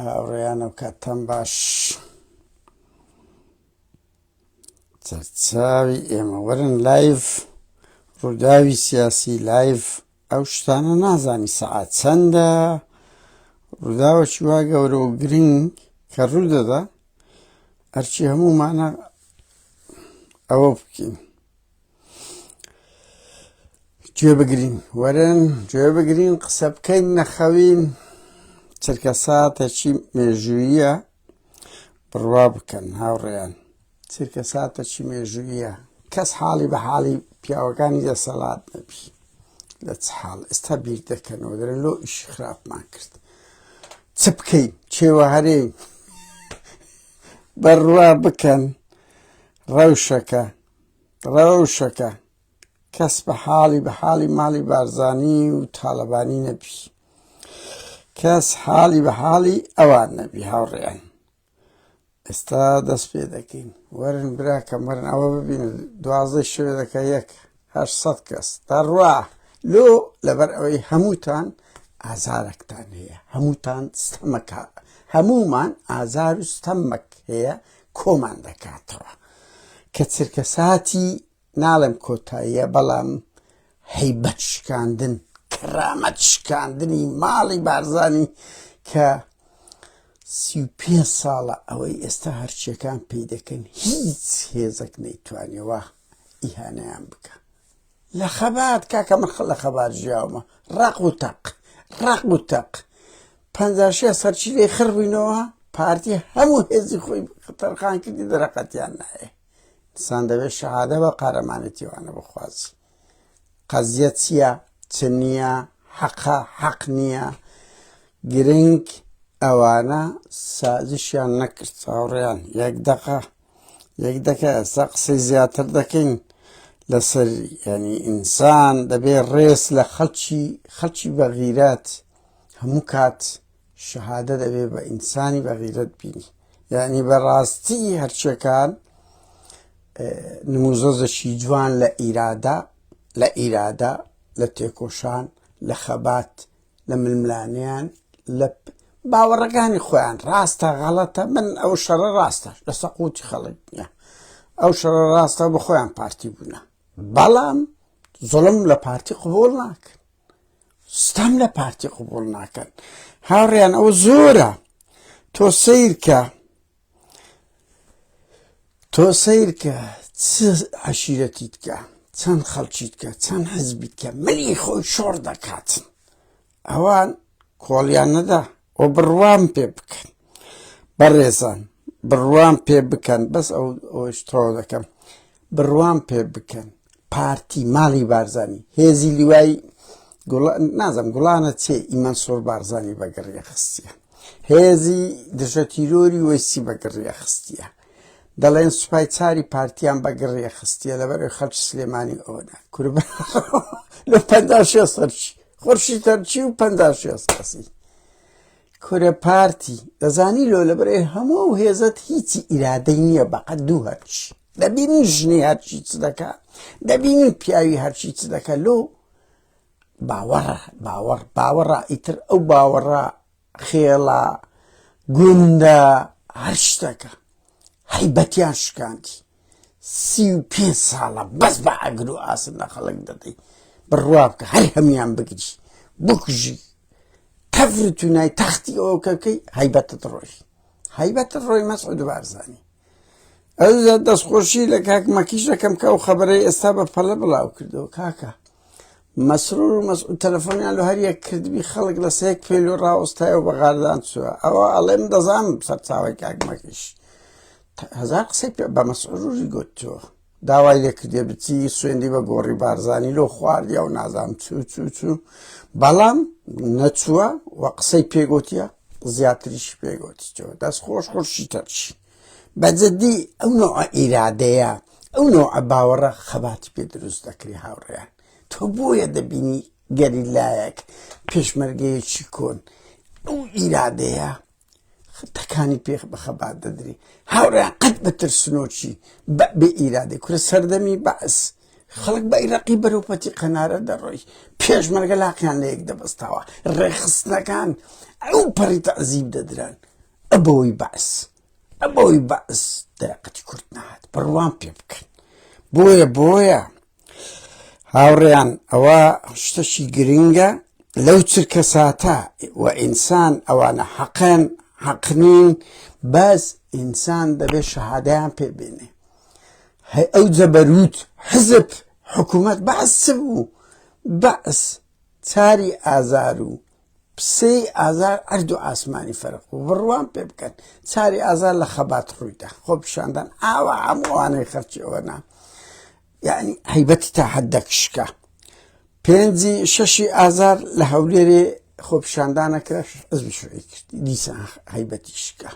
هاوڕێیانە و کاتتان باش. سەرچاوی ئێمە وەرن live ڕووداوی سیاسی live ئەو شتانە نازانی سەعات چەندە ڕووداوەکی وا گەورە و گرنگ کە ڕوو دەدا ئەرچی هەموومانە ئەوە بکەین گوێ بگرین وەرن گوێ بگرین قسە بکەین نەخەوین چرکە ساتێکی مێژوویە بڕوا بکەن هاوڕێیان چرکە ساتێکی مێژوویە کەس حاڵی بە حاڵی پیاوەکانی دەسەڵات نەبی لە چ حاڵ ئێستا بیر دەکەنەوە دەرن لۆ ئیشی خراپمان کرد چ بکەین چێوە هەرێ بڕوا بکەن ڕەوشەکە ڕەوشەکە کەس بە حاڵی بە حاڵی ماڵی بارزانی و تاالبانی نەبی کەس حاڵی بە حاڵی ئەوان نەبی هاوڕێیان ئێستا دەست پێ دەکەین وەرن براکەم وەرن ئەوە ببین دوازدە شوێ دەکە یەک 800 کەس دەڕوا لۆ لەبەر ئەوەی هەمووتان ئازارەکتان هەیە هەمووتان ستەمەکە هەموومان ئازار و ستەمەک هەیە کۆمان دەکاتەوە کە چرکەساتی ناڵێم کۆتاییە بەڵام هەیبەت شکاندن کەرامەت شکاندنی ماڵی بارزانی کە 35 ساڵە ئەوەی ئێستا هەرچیەکان پێی دەکەن هیچ هێزێک نەیتوانیەوە ئیهانەیان بکە لە خەبات کاکە من لە خەبات ژیاومە ڕق و تەق ڕق و تەق پەنجا شێست هەرچی لێ خڕ بووینەوە پارتی هەموو هێزی خۆی تەرخان کردی دەرەقەتیان نایە ئینسان دەبێت شەهادە بە قارەمانێتی وانە بخوازی قەزیە چییە چ نییە حەقە حەق نییە گرنگ ئەوانە سازشیان نەکرد هاوڕێیان یەک دەقە یەک دەکە ئێستا قسەی زیاتر دەکەین لەسەر ینی ئینسان دەبێ ڕێز لە خەڵکی خەڵکی بەغیرەت هەموو کات شەهادە دەبێ بە ئینسانی بەغیرەت بینی یعنی بەڕاستی هەرچیەکان نموزەزەکی جوان لە ئیرادە لە ئیرادە لە تێکۆشان لە خەبات لە ململانێیان لە باوەڕەکانی خۆیان ڕاستە غەڵەتە من ئەو شەڕە ڕاستە لە سەقوتی خەڵک نیە ئەو شەڕە ڕاستە بە خۆیان پارتی بوونە بەڵام زڵم لە پارتی قبول ناکەن ستەم لە پارتی قبول ناکەن هاوڕیان ئەوە زۆرە تۆ سیرکە تۆ سەیرکە چ عەشیرەتیت کە چەند خەڵکیت کە چەند حزبیت کە ملی خۆی شۆڕ دەکات ئەوان کۆڵیان نەدا و بڕوام پێ بکەن بەڕێزان بڕوام پێ بکەن بەس ئەو ئەوش تەواو دەکەم بڕوام پێ بکەن پارتی ماڵی بارزانی هێزی لیوای نازم گوڵانە چێ ئیمان سۆر بارزانی بەگەڕیە خستیە هێزی دژە تیرۆری وەیسی بەگڕیە خستیە دەڵێن سوپای چاری پارتیان بەگڕیە خستیە لەبەر خەڵکی سلێمانی ئەوەنا کورب لە پەنجا شێست هەرچی خۆشی تەرچی و پەنجا شێست کەسی کورە پارتی دەزانی لۆ لەبەرێ هەموو ئەو هێزت هیچی ئیرادەی نییە بەقەت دوو هەرچی دەبینی ژنی هەرچی چ دەکا دەبینی پیاوی هەرچی چ دەکە لۆ باوەڕە باوەڕ باوەڕە ئیتر ئەو باوەڕە خێڵە گوندە هەر شتەکە هەیبەتیان شکاندی 35 ساڵە بەس بە ئاگر و ئاسن لە خەڵک دەدەی بڕوا بکە هەر هەموان بگری بکوژی تەفر تونای تەختی ئەوکەکەی هەیبەتت ڕۆی هەیبەتت ڕۆی مەسعود بارزانی ئەوجا دەستخۆشی لە کاک مەکیش دەکەم کە ئەو خەبەرەی ئێستا بە پەلە بڵاو کردەوە کاکە مەسرور و مەسعود تەلەفۆنیان لە هەر یەک کردبی خەڵک لە سێک پێل و ڕاوەستایەوە بە غاردان چووە ئەوە ئەڵێم دەزانم سەرچاوی کاک مەکیش هەزار قسەی پێ بە مەسروری گوتووە داوای لێ کردێ بچی سوێندی بە گۆڕی بارزانی لۆ خواردی ئەو نازام چوو چوو چوو بەڵام نەچووە و قسەی پێگوتیە زیاتریش پێگوتیەوە دەست خۆش خۆشی تەرچی بەجددی ئەو نوعە ئیرادەیە ئەو نوعە باوەڕە خەباتی پێ دروست دەکرێ هاوڕێیان تۆ بۆیە دەبینی گەریلایەک پێشمەرگەیەکی کۆن ئەو ئیرادەیە تەکانی پێ بە خەبات دەدری هاوڕێیان قەت بە ترسنۆکی بە بێ ئیرادەی کورە سەردەمی بەعس. خەڵک بەیرەقی بەرەو پەتی قەنارە دەڕۆی، پێشمەرگە لاقیان لە یەک دەبەستەوە، ڕێکخستنەکان ئەو پەڕی تەعزیب دەدران. ئەبەوەی بەعس ئەبەوەی بەعس دەرەقەتی کورد نەهات، بڕوام پێ بکەن. بۆیە بۆیە هاوڕێیان ئەوە شتەکی گرنگە لەو چرکە ساتە و ئینسان ئەوانە حەقن حەق نین بەس ئینسان دەبێت شەهادەیان پێ بێنێ. هەی ئەو جەبەروت حزب حکوومەت بەعس چ بوو؟ بەعس چاری ئازار و سێی ئازار ئەرد و ئاسمانی فەرق بوو بڕوام پێ بکەن چاری ئازار لە خەبات ڕوویدا خۆپیشاندان ئاوا هەموو ئەوانەی خەرچی ئەوە نا یعنی هەیبەتی تا حەدەک شکا پێنجی شەشی ئازار لە هەولێرێ خۆپیشاندانە کرا حزبی شوعی کرد دیسان هەیبەتی شکا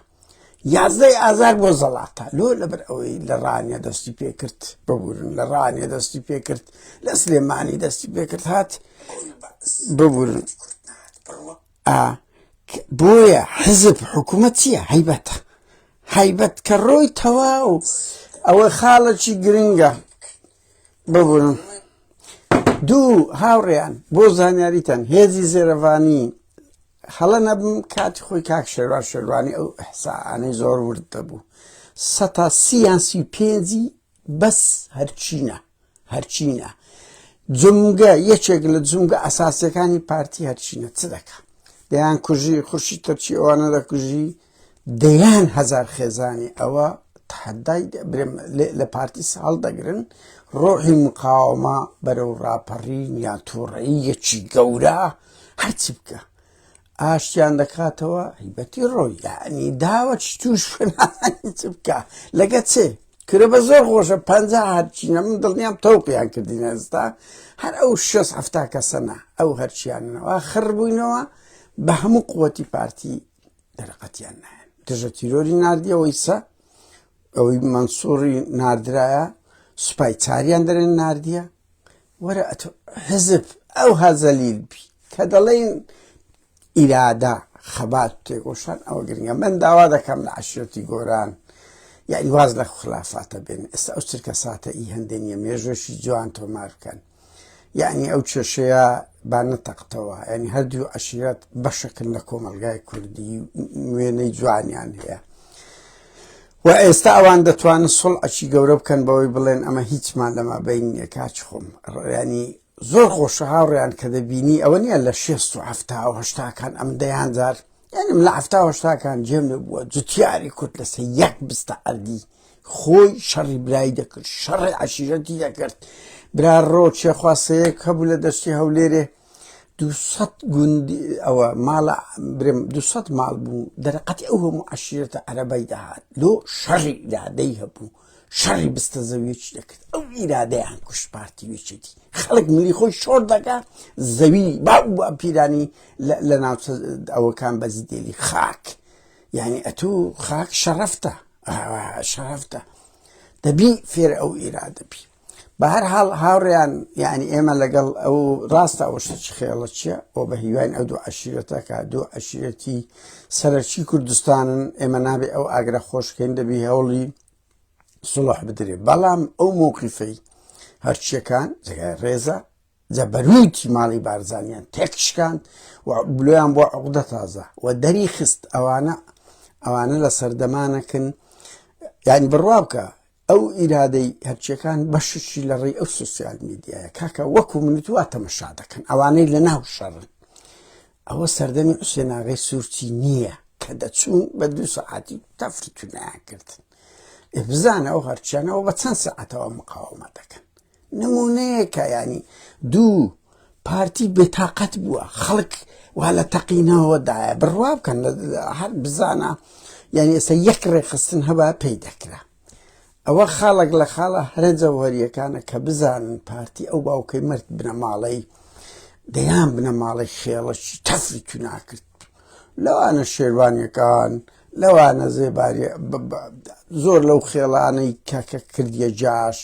یازدەی ئازار بۆ زەڵاتە لۆ لەبەر ئەوەی لە ڕانیە دەستی پێکرد ببورن لە ڕانیە دەستی پێکرد لە سلێمانی دەستی پێکرد هات ببورن بۆیە حزب حکوومەت چییە هەیبەتە هەیبەت کە ڕۆی تەواو ئەوە خاڵێکی گرنگە ببورن دوو هاوڕێیان بۆ زانیاریتان هێزی زێرەڤانی هەڵە نەبم کاتی خۆی کاک شێروان شێروانی ئەو ئەحسائانەی زۆر ورد دەبوو سەتا سی یان سی پێنجی بەس هەرچینە هەرچینە جمگە یەکێک لە جمگە ئەساسیەکانی پارتی هەرچینە چ دەکا دەیان کوژی خورشی تەرچی ئەوانە دەکوژی دەیان هەزار خێزانی ئەوە تحدای لە پارتی ساڵ دەگرن ڕۆحی مقاومە بەرەو ڕاپەڕین یان تووڕەیەکی گەورە هەرچی بکە ئاشتیان دەکاتەوە هیبەتی ڕۆی یعنی داوە توش چ بکە لەگە چێ کرە بە زۆر خۆشە پ هەرچینە من دڵنیام تەوقیان کردین ئێستا هەر ئەو شێست هەفتا کەسەنە ئەو هەرچیانەوە خڕ بووینەوە بە هەموو قوتی پارتی دەرەقەتیان نایەن دژە تیرۆری نردیەوەی سە ئەوەی مەنسوڕی نردرایە سوپای چاریان دەرێن نردیە وەرە ئەتۆ حزب ئەو هەزەلیل بی کە دەڵێن ئیرادە خەبات تێکۆشان ئەوە گرنگە من داوا دەکەم لە عشرەتی گۆران یعنی واز لە خلافاتە بێن ئێستا ئەو چرکە ساتە ئی هەندێ نیە مێژۆشی جوان تۆمار بکەن یعنی ئەو کێشەیە با نەتەقتەوە یعنی هەردوو عشیرەت بەشەکن لە کۆمەلگای کوردی وێنەی جوانیان هەیە و ئێستا ئەوان دەتوانن سوڵعەکی گەورە بکەن بەوەی بڵێن ئەمە هیچمان لەما بین نییە کاچ خۆم ڕیانی زۆر خۆشە هاوڕیان کە دەبینی ئەوە نییە لە شێست و هەفتا و هەشتاکان ئەم دەیان جار یعنی لە هەفتا و هەشتاکان جێم نەبووە جوتیاری کورد لەسەر یەک بستە ئەردی خۆی شەڕی برای دەکرد شەڕی عەشیرەتی دەکرد برا ڕۆ چێخواسەیەک هەبوو لە دەستی هەولێرێ دوسەد گوندی ئەوە ماڵە برم دوسەد ماڵ بوو دەرەقەتی ئەو هەموو عەشیرەتە عەرەبەی دەهات لۆ شەڕی ئیرادەی هەبوو شەڕی بستە زەویەکی دەکرد ئەو ئیرادەیان کوشت پارتی ویچێتی خەڵک ملی خۆی شۆڕ دەکا زەوی باو پیرانی لە ناوچە ئەوەکان بەزی دێلی خاک یعنی ئەتوو خاک شەرەفتە شەرەفتە دەبی فێر ئەو ئیرادە بی بە هەر حاڵ هاوڕێیان یعنی ئێمە لەگەڵ ئەو ڕاستە ئەوە شتێکی خێڵەکیە ئەو بە هیواین ئەو دوو عەشیرەتە کە دوو عەشیرەتی سەرەکی کوردستانن ئێمە نابێ ئەو ئاگرە خۆشکەین دەبی هەوڵی سڵح بدرێ بەڵام ئەو مووقیفەی هەرچیەکان جێگای ڕێزە جەبەروتی ماڵی بارزانیان تێکشکاند و بلۆیان بۆ عقدە تازە و دەری خست ئەوانە ئەوانە لە سەردەمانەکن یعنی بڕوا بکە ئەو ئیرادەی هەرچیەکان بەششی لە ڕێی ئەو سوسیال میدیایە کاکە وەکو منت وا تەمەشا دەکەن ئەوانەی لە ناو شەڕن ئەوە سەردەمی حوسێناغەی سوورچی نییە کە دەچوون بە دوو سەعاتی تەفرتونیان کردن بزانە ئەو هەرچیانەوە بە چەند سەعاتەوە مقاومە دەکەن نمونەیەکە ینی دوو پارتی بێتاقەت بووە خەڵک وا لە تەقینەوەدایە بڕوا بکەن هەر بزانە یعنی ئێستا یەک ڕێکخستن هەبا پێی دەکرا ئەوە خاڵک لە خاڵە هەرە جەوهریەکانە کە بزانن پارتی ئەو باوکەی مرد بنەماڵەی دەیان بنەماڵەی خێڵەکی تەفری تونا کرد لەوانە شێروانیەکان لەوانە زێباری زۆر لەو خێڵانەی کاکە کردیە جاش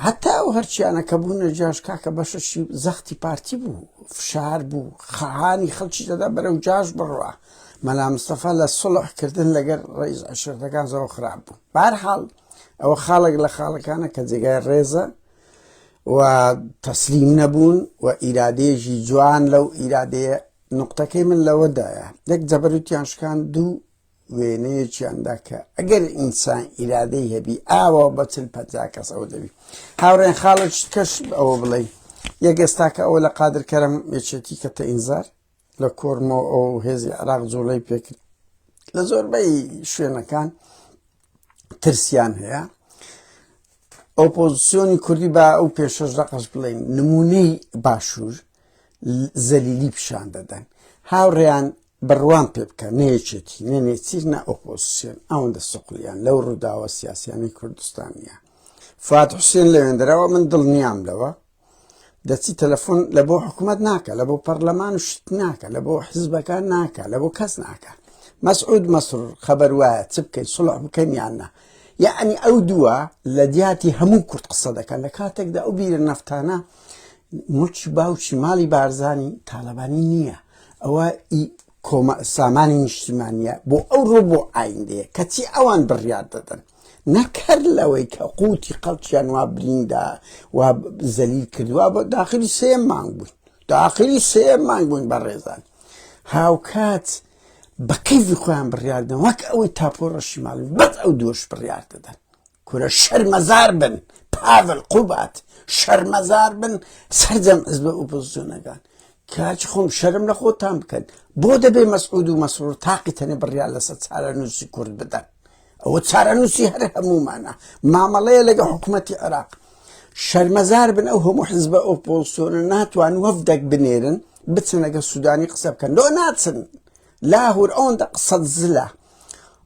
هەتا ئەو هەرچیانە کە بوونە جاش کاکە بەشەشی زەختی پارتی بوو فشار بوو خەهانی خەڵکی دەدا بەرەو جاش بڕوا مەلا مستەفا لە سڵح کردن لەگەر ڕئیس عەشیرەتەکان زۆر خراپ بوو بارحاڵ ئەوە خاڵێک لە خاڵەکانە کە جێگای ڕێزە. و تەسلیم نەبوون و ئیرادەیەکی جوان لەو ئیرادەیە نقطەکەی من لەوەدایە یەک جەبەروتیان شکان دوو وێنەیەکیان دا کە ئەگەر ئینسان ئیرادەی هەبی ئاوا بە چل پەنجا کەس ئەوە دەبی هاوڕێن خاڵێک کەش ئەوە بڵێ یەک ئێستاکە ئەوە لە قادر کەرم یەکێتی کەتە ئینزار لە کۆرمۆ ئەو هێزی عراق جوڵەی پێکرد لە زۆربەی شوێنەکان ترسیان هەیە ئۆپۆزیسیۆنی کوردی با ئەو پێشەش دەقەش بڵێن نمونەی باشوور زەلیلی پیشان دەدەن هاوڕێیان بڕوام پێ بکە نە یەکێتی نە نێچیر نە ئۆپۆزیسیۆن ئەوەندە سوقلیان لەو ڕووداوە سیاسیانەی کوردستان نییە فات حوسێن لەوێندراوە من دڵنیام لەوە دەچی تەلەفۆن لە بۆ حکوومەت ناکە لە بۆ پەرلەمان و شت ناکە لە بۆ حزبەکان ناکە لە بۆ کەس ناکە مەسعود مەسرور خەبەر وایە چ بکەین سڵح بکەین یان نا یعنی ئەو دووە لە دیاتی هەموو کورد قسە دەکەن لە کاتێکدا ئەو بیرە نەفتانە موچ باوکی ماڵی بارزانی تاالبانی نییە ئەوە ئی کۆمە سامانی نیشتیمانیە بۆ ئەوڕۆ بۆ ئایندەیە کەچی ئەوان بڕیار دەدەن نەک هەر لەوەی کە قوتی خەڵکیان وا بریندا وا زەلیل کردووە بە داخلی سێ مانگ بووین داخلی سێ مانگ بووین بە ڕێزان هاوکات بە کەیفی خۆیان بڕیار دەن وەک ئەوەی تاپۆ ڕەشی ماڵی بەس ئەو دووەش بڕیار دەدەن کورە شەرمەزار بن پاڤل قوبات شەرمەزار بن سەرجەم حزبە ئۆپۆزیسیۆنەکان کاچ خۆم شەرم لە خۆتان بکەن بۆ دەبێ مەسعود و مەسرور تاقی تەنێ بڕیار لەسەر چارەنووسی کورد بدەن ئەوە چارەنووسی هەر هەموومانە مامەڵەیە لەگە حکوومەتی عێراق شەرمەزار بن ئەو هەموو حزبە ئۆپۆزیسیۆنە ناتوان وەفدەک بنێرن بچن لەگە سوودانی قسە بکەن لۆ ناچن لاهور ئەوەندە قسەت زلە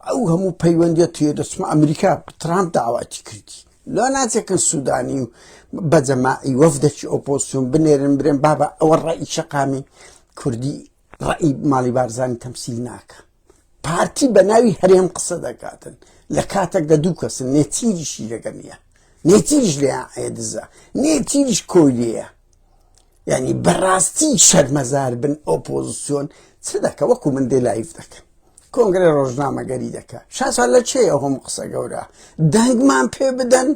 ئەو هەموو پەیوەندیە توێ دەچمە ئەمریکا ترامپ داواتی کردی لۆ ناچێکن سوودانی و بەجەماعی وەفدەکی ئۆپۆسیۆن بنێرن برێن بابا ئەوە ڕئی شەقامی کوردی ڕئی ماڵی بارزانانی تەمسیل ناکە پارتی بە ناوی هەرێم قسە دەکاتن لە کاتێکدا دوو کەسن نێچیریشی لەگە نییە نێچیریش لێیان ئەیدزە نێچیریش کۆیلەیە یعنی بەڕاستی شەرمەزار بن ئۆپۆزیسیۆن چ دەکە وەکو من دێ live دەکەن کۆنگرە ڕۆژنامەگەری دەکە شاسوار لە چێ ئەو قسە گەورە دەنگمان پێ بدەن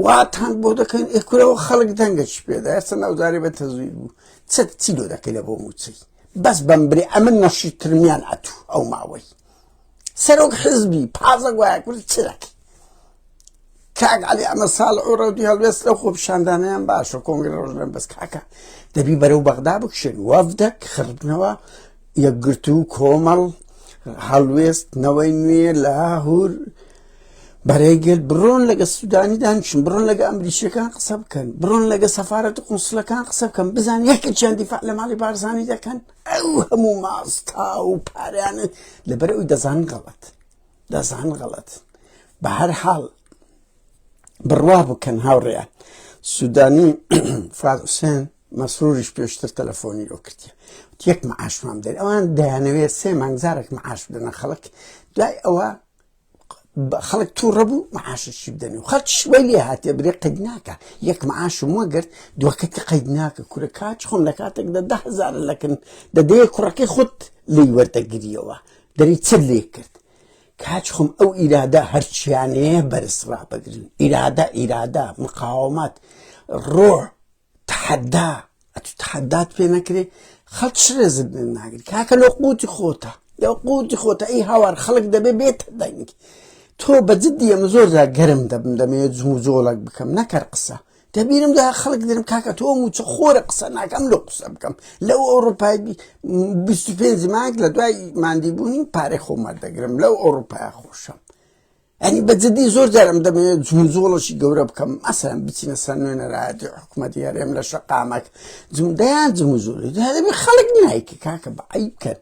واتان بۆ دەکەن ئێکورەوە خەڵک دەنگەچ پێدا ئێستا ناوزارێ بە تەزویر بوو چ چی لۆ دەکەی لە بۆ موچەی بەس بەم برێ ئەمن نەشی ترمیان ئەتوو ئەو ماوەی سەرۆک حزبی پازە گوایە کورد چ دەکەی کاک عەلی ئەمە ساڵ ئەو ڕەوتی هەڵوێست لەو خۆپیشاندانیان باشە کۆنگرە ڕۆژنامە بەس کاکە دەبی بەرەو بەغدا بکشێن وەفدەک خڕبنەوە یەکگرتوو کۆمەڵ هەڵوێست نەوەی نوێ لاهور بەرەی گەل بڕۆن لەگە سوودانی دانیشن بڕۆن لەگە ئەمریکیەکان قسە بکەن بڕۆن لەگە سەفارەت و قونسلەکان قسە بکەن بزان یەکێکیان دیفاع لە ماڵی بارزانی دەکەن ئەو هەموو ماستا و پارانە لەبەر ئەوی دەزان غەڵەت دەزان غەڵەت بە هەر حاڵ بڕوا بکەن هاوڕێیان سوودانی فواد حوسێن مەسروریش پێشتر تەلەفۆنی لۆ کردیە یەک معاشمان بدەن ئەوان دەیانەوێت سێ مانگ جارێک معاش بدەنە خەڵک دوای ئەوە خەڵک تووڕە بوو معاششی بدەن و خەڵکیش وای لێ هاتێ برێ قەید ناکە یەک معاشم وەگرت دووەکەتی قەید ناکە کورە کاچ خۆم لە کاتێکدا 10هزار لەکن دەدەیە کوڕەکەی خۆت لێی وەردەگریەوە دەری چت لێ کرد کاچ خۆم ئەو ئیرادە هەرچیانەیە بەرز ڕابگرن ئیرادە ئیرادە مقاومەت ڕۆح تەحەدا ئەتو تەحەدات پێ نەکرێ خەڵک ڕێزت لێ ناگری کاکە لۆ قوتی خۆتە لۆ قوتی خۆتە ئەی هاوار خەڵک دەبێ بێتە دەنگ تۆ بە جدی ئەمە زۆر جار گەرم دەبم دەمەوێت جموجۆڵێک بکەم نەکەر قسە دەبیرم دا خەڵک دەرم کاکە تۆ موچە خۆرە قسە ناکەم لۆ قسە بکەم لەو ئەوروپای 25 مانگ لە دوای مادیبوونی پارەی خۆم وەردەگرم لەو ئەوروپای خۆشم ئەنی بە جدی زۆر جارم دەمەوێت جموجۆڵەکی گەورە بکەم مەسەلەن بچینە سەر نوێنەرایەتی حکوومەتی هەرێم لە شەقامەک جمدەیان جموجۆڵی دەبێ خەڵک نایکە کاکە بە عیب کەن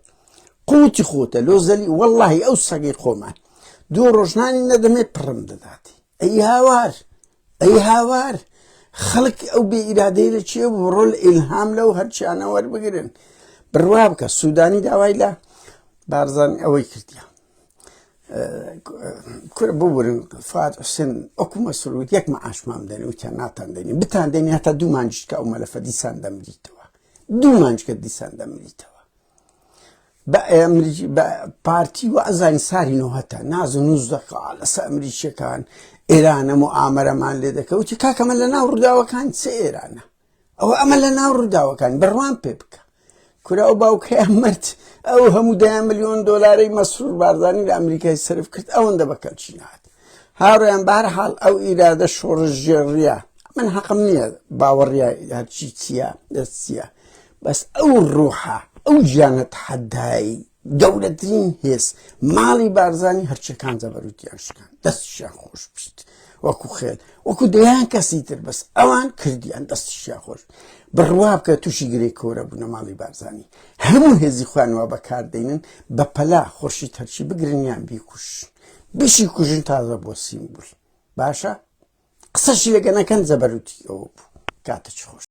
قوتی خۆتە لۆ زەلی وەڵڵاهی ئەو سەگەی خۆمان دوو ڕۆژنانی نەدەمێ پڕم دەداتی ئەی هاوار ئەی هاوار خەڵک ئەو بێ ئیرادەی لە چێ بوو ڕۆل ئیلهام لەو هەرچیانە وەربگرن بڕوا بکە سوودانی داوای لە بارزان ئەوەی کردیە کورە ببورن فات حسێن ئەوکو مەسرور یەک معاشمان بدەن وتیان ناتان دەنین بتان دەنین هەتا دوو مانگیش کە ئەو مەلەفە دیسان دەمریتەوە دوو مانگکە دیسان دەمریتەوە بە ئەمریکی بە پارتی و ئەزانی ساری نۆهەتە ناز و نووز دەکا لەسەر ئەمریکیەکان. ئێرانە موئامەرەمان لێ دەکە وتی کاکە من لە ناو ڕووداوەکان چ ئێرانە ئەوە ئەمە لە ناو ڕووداوەکان بڕوان پێ بکە کورە ئەو باوکەیان مرد ئەو هەموو دەیان ملیۆن دۆلارەی مەسرور بارزانی لە ئەمریکای سرف کرد ئەوەندە بە کەلکی نهات هاوڕێیان بەهەر حاڵ ئەو ئیرادە شۆڕشگێڕیە من حەقم نییە باوەڕیا هەرچی چییە دەست چییە بەس ئەو ڕوحە ئەو گیانە تەحەدای گەورەترین هێز ماڵی بارزانی هەرچەکان جەبەروتیان شکان دەستیان خۆش بیت وەکو خێل وەکو دەیان کەسی تر بەس ئەوان کردیان دەستیان خۆش بڕوا بکە تووشی گرێ کۆرە بوونە ماڵی بارزانی هەموو هێزی خۆیان وا بەکاردەینن بە پەلا خۆشی تەرچی بگرن یان بیکوش بشی کوژن تازە بۆ سیمبول باشە قسەشی لەگە نەکەن جەبەروتی ئەوە بوو کاتە چ خۆش.